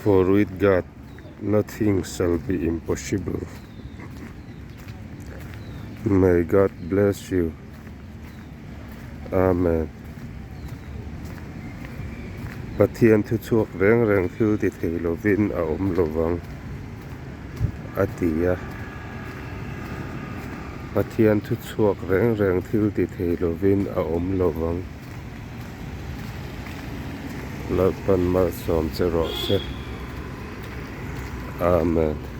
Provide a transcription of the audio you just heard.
For with God nothing shall be impossible. May God bless you. Amen. Pathian thu chhuak reng reng thil ti thei lovin a awm lovang a ti a. Pathian thu chhuak reng reng thil ti thei lovin a awm lovang. Lalpan malsawm che rawh se. Amen.